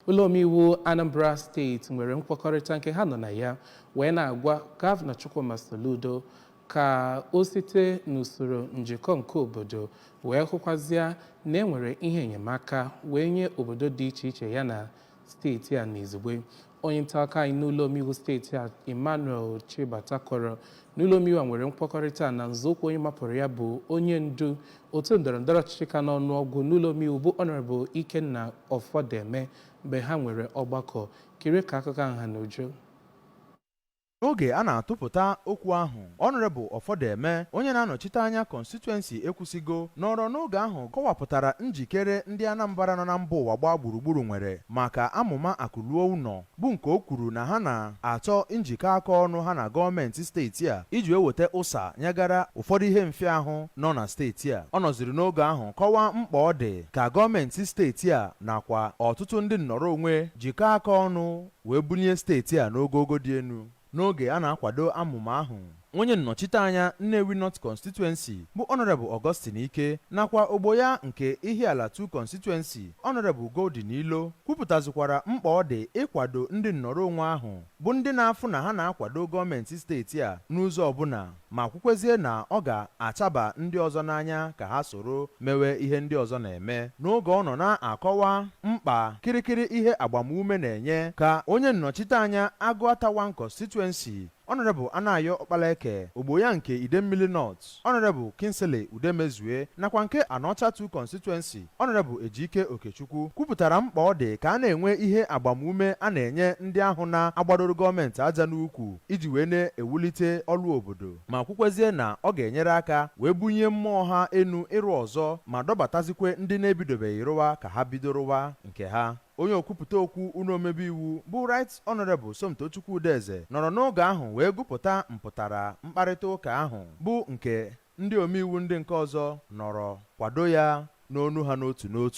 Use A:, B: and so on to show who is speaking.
A: Ụlọ omeiwu Anambra Steeti nwere nkwekọrịta nke ha nọ na ya wee na-agwa Gọvanọ Chukwuma Soludo ka o site n'usoro njikọ nke obodo wee hụkwazịa na e nwere ihe enyemaka wee nye obodo dị iche iche ya na steeti a n'izugbe. Onye nta akụkọ anyị n'ụlọ omeiwu steeti a, Emmanuel Chibata, kọrọ na ụlọ omeiwu a nwere nkwekọrịta na nzọụkwụ onye mapụrụ ya bụ onye ndu otu ndọrọndọrọ ọchịchị ka n'ọnụọgụ n'ụlọ omeiwu bụ Honorable Ikenna Ọfọdeme mgbe ha nwere ọgbakọ. Kirie ka akụkọ ahụ ha n'uju.
B: N'oge a na-atụpụta okwu ahụ, Honorable Ọfọdeme, onye na-anọchite anya constituency Ekwusigo, nọrọ n'oge ahụ kọwapụtara njikere ndị Anambra nọ na mba ụwa gbaa gburugburu nwere maka amụma Akụluo Ụnọ, bụ nke o kwuru na ha na-achọ njikọ aka ọnụ ha na gọọmenti steeti a iji wee weta ụsa nyegara ụfọdụ ihe mfịahụ nọ na steeti a. Ọ nọziri n'oge ahụ kọwaa mkpa ọ dị ka gọọmenti steeti a nakwa ọtụtụ ndị nnọrọ onwe jikọọ aka ọnụ wee bulie steeti a n'ogogo dị elu. N'oge a na-akwado amụma ahụ, onye nnọchiteanya Nnewi North Constituency bụ Honorable Augustine Ike nakwa ogbo ya nke Ihiala 2 Constituency, Honorable Golden Ilo, kwupụtazikwara mkpa ọ dị ịkwado ndị nnọrọ onwe ahụ bụ ndị na-afụ na ha na-akwado gọọmenti steeti a n'ụzọ ọbụla, ma kwukwezie na ọ ga-achaba ndị ọzọ n'anya ka ha soro mewe ihe ndị ọzọ na-eme. N'oge ọ nọ na-akọwa mkpa kirikiri ihe agbamume na-enye, ka onye nnọchiteanya Agụata 1 Constituency, Honorable Anayo Ọkpalaeke, ogbo ya nke Idemmili North, Honorable Kingsley Udemezue, nakwa nke Anaọcha 2 Constituency, Honorable Ejike Okechukwu, kwupụtara mkpa ọ dị ka a na-enwe ihe agbamume a na-enye ndị ahụ na-agbadoro gọọmenti aja n'ukwu iji wee na-ewulite ọrụ obodo, ma kwukwezie na ọ ga-enyere aka wee bunye mmụọ ha enu ịrụ ọzọ ma dọbatazikwe ndị na-ebidobeghị rụwa ka ha bido rụwa nke ha. Onye okwupụta okwu ụlọ omebe iwu bụ Right Honorable Somtochukwu Udeze nọrọ n'oge ahụ wee gụpụta mpụtara mkparịta ụka ahụ, bụ nke ndị omeiwu ndị nke ọzọ nọrọ kwado ya n'onu ha n'otu n'otu.